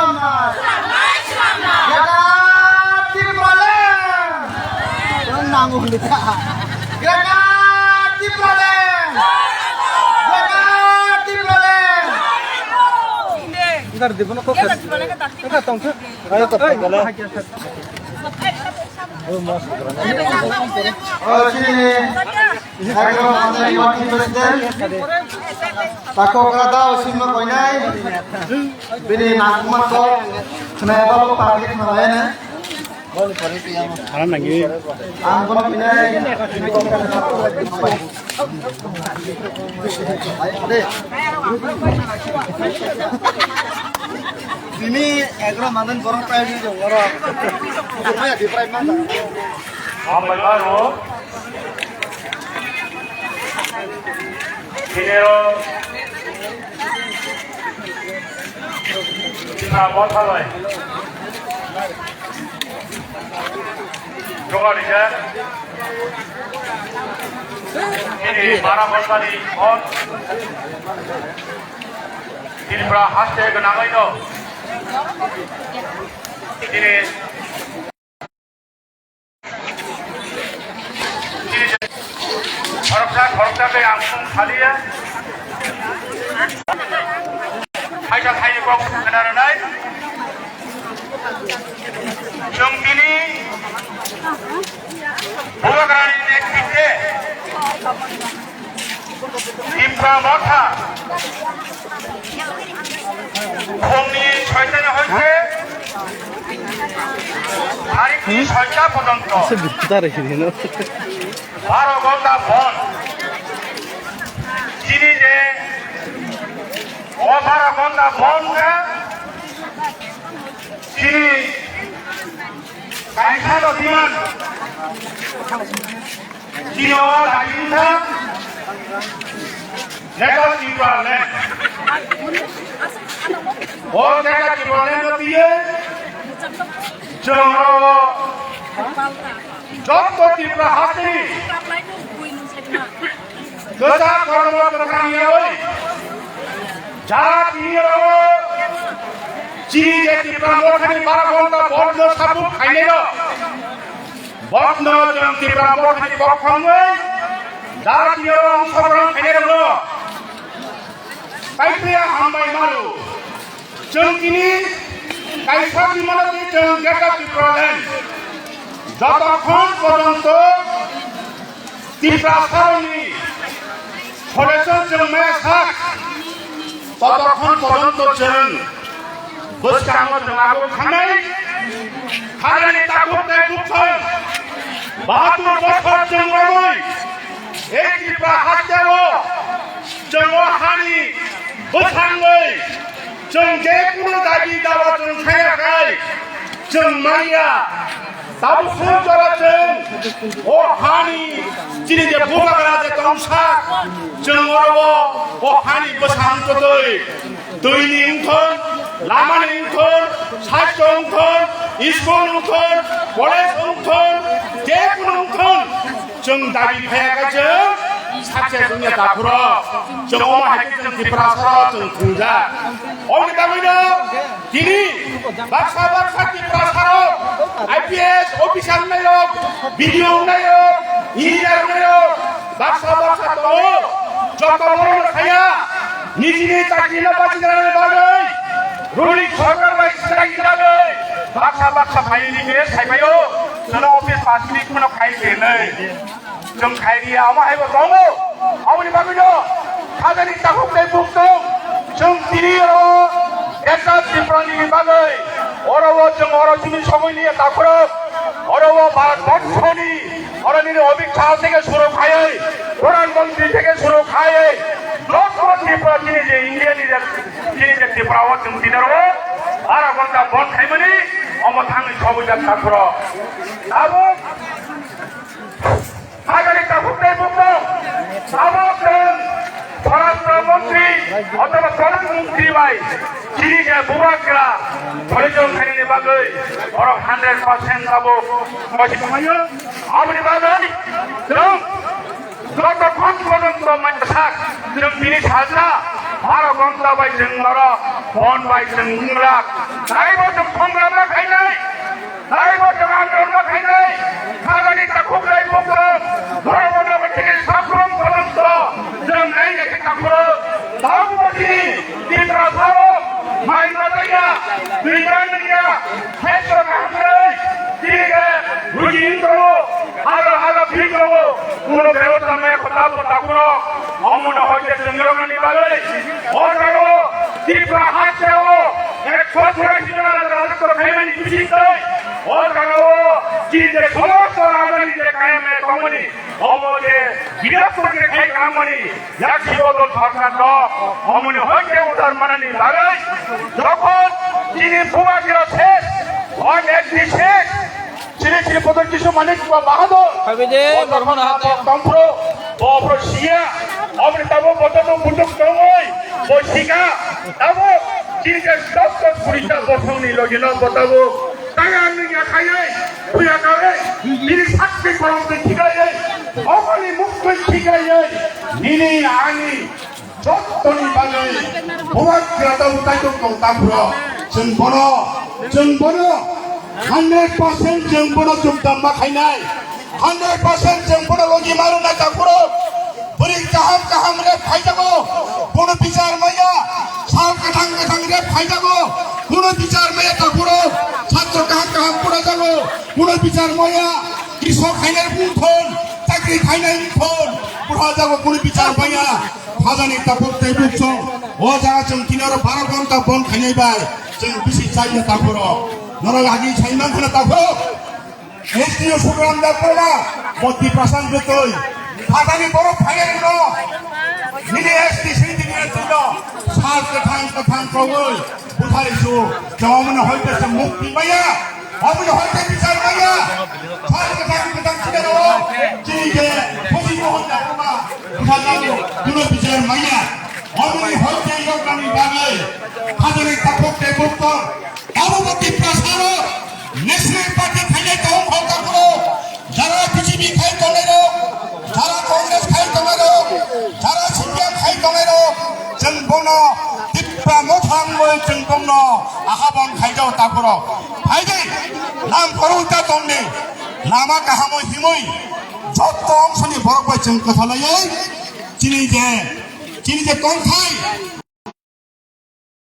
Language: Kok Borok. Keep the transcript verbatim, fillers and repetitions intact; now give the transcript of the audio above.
Greater Tipraland! Greater Tipraland! Greater Tipraland! Ngar di bono kokar. Kokar tong khe. Ayo, kokar. Oh, sini. Ekdom asai Iwan President. Tako kada usim koinai. Bini nakuma ko. Kena apa lo public mana ya? Haram lagi. Ang kono pinai. Sini ekro mandan borok priority jong oro. Saya di prime mana? Hambai mano. Dinero China Mothalai. Jogani je. Ini para Mothalai on. Tripura haste gwnangwi no. Ini Khoroksa, khoroksa khe ang sung saliya. Thaisa thaini kok khna rwnai. Chwng tini Bubagrani netrite Tipra Motha phungni soitani hoite tarikni soita porjonto baro gonta bon. Chini je o baro gonta bon kha chini kaisa no diman. Chini o daging kha Greater Tipraland. O Greater Tipraland no twiwi chwng oro joto Tripura hasteni kwchak kormo kwthang yawi jara tini oro chini je Tipra Mothani baro gonta bondh no sabuk khainai no. Bondh no chwng Tipra Mothani bokhongwi jara tini oro ongsokrong khainai rokno. Kaipriya hambai mano. Chwng tini kaisa dimano twi chwng Greater Tipraland. Jotokhon porjonto Tiprasarokni solution chwng maya sak, totokhon porjonto chwng bwskango chwng abo khanai, khanani takhuk tei bukhuk bahatur bosor chwng romwi ei Tripura hasteo chwng o hani bwsangwi chwng je kunu dabi dawa chwng khaya khai chwng manya. Tabuk sung jora chwng o hani chini je bubagra je tongsa chwng oro o hani bwsang kwtwi twini wngthon, lamani wngthon, sakhe wngthon, school wngthon, college wngthon, je kunu wngthon. Chwng dabi phaya khe chwng success wngya takhurok. Chwng omo hai khe chwng Tiprasarok chwng thwngjak. Oboni bagwino tini baksa baksa Tiprasarok I P S officer wngnai rok, B D O wngnai rok, engineer wngnai rok, baksa baksa tongo. Joto borokno saya nijini chakrino bachinani bagwi, ruli sorkar bai swkangni bagwi baksa baksa phaini khe saibaio, chwngno office pass minute phano khai khenai. Chwng khairiya, omo haibo tongo. Aboni bagwino hajani takhuk tei buktung chwng tini oro Greater Tipralandni bagwi oro o chwng oro chini somoini takhurok oro o Bharat borshoni oro nini Amit Shah theke shuru khaiwi, Pradhan Mantri theke shuru khaiwi, joto Tripura chini je India ni je chini je Tripura o chwng tini oro bara gonta bon khaimani omo thangwi sobujak takhurok. Abo Hajani takhuk tei buktung abo chwng Swarashtra Mantri othoba Pradhan Mantri bai chini je bubagra solution khainani bagwi borok hundred percent abo mosi tonglaio. Aboni bagwi chwng jotokhon porjonto manya sak chwng tini sajla Baro gonta bai chwng norok, bon bai chwng wngwlak. Taibo chwng thonglamna khainai, taibo chwng andolna khainai. Khajani takhuk lai bukhuk, dhormo nogo theke sakhrom poronto chwng naina khe takhuk. Tabukbo chini Tiprasa rok mai mataya, twi manliya, hesro hamrei, tini khe ruji wngtongo, hala hala phiktongo, kuno bebosta maya kho tabukbo takhuk rok. Omono hoite chwng rokni bagwi o jagao Tripura hasteo ekso churashi jona rajotw khaimani bisingtwi o jagao chini je somosto rajani je kayamaya tongmani, omo je birapur je khai tongmani, yaksi bodol sorkar rok omoni hoite udar manani bagwi jokhon chini Bubagra ses, o S D ses, Shri Shri Pradyot Kishore Manik Bahadur. Khaibide, O Brahmana Brahmana hate. Tongphro, Bofro Sia, Amri Tabo Botono Butuk Tongoi, Bosika, Tabo, Jirga Doktor Purita Bosongni Logino Botabo, Tayang Niya Khayai, Puya Kawai, Biri Sakti Korong Tikhikai, Omani Mukti Tikhikai, Nini Ani, Jottoni bagwi Bubagra tabuk taitok tong takhurok. Chwng bono, chwng bono hundred percent chwng bono jukdam ma khainai. Hundred percent chwng bono logi mano na takhurok. Bwrwi kaham kaham rep khaijago. Bono bichar maya. Sal kwthang kwthang rep khaijago. Bono bichar maya takhurok. Satro kaham kaham pura jago. Bono bichar maya. Krisok khainai bumthon. Chakri khainai bumthon. Pura jago bono bichar maya. Khajani takhuk tei buksong. O jaga chwng tini oro baro ghonta bon khainai bai. Chwng bisi chaina takhuro. Norok agi saiman khana takhuro. S D O Sugram Debbarma, Moti Prasant Jotoi. Khajani borok phainai no. Nini S D sini tini no. Sal kwthang kwthang kogoi. Buthai su. Jawamani hoite se mukti maya. Aboni hoite bichar maya. Sal kwthang kwthang chini no. Chini je. Khosi mohon jakuma. Bwsajwk kuno bichar maya. Aboni hoite yoknani bagwi khajani takhuk tei buktor. Abo bo Tiprasarok National Party khainai tong hokar kuno. Jara B J P khai tongnai rok, jara Congress khai tongnai rok, jara C P M khai tongnai rok, chwng bono Tipra Motha wngwi chwng bono aha bon khaijao takhurok. Phaidi nam kwrwngta tongdi, lama kahamo himwi jotto ongsoni borok bai chwng kwthalaiwi chini je, chini je tongthai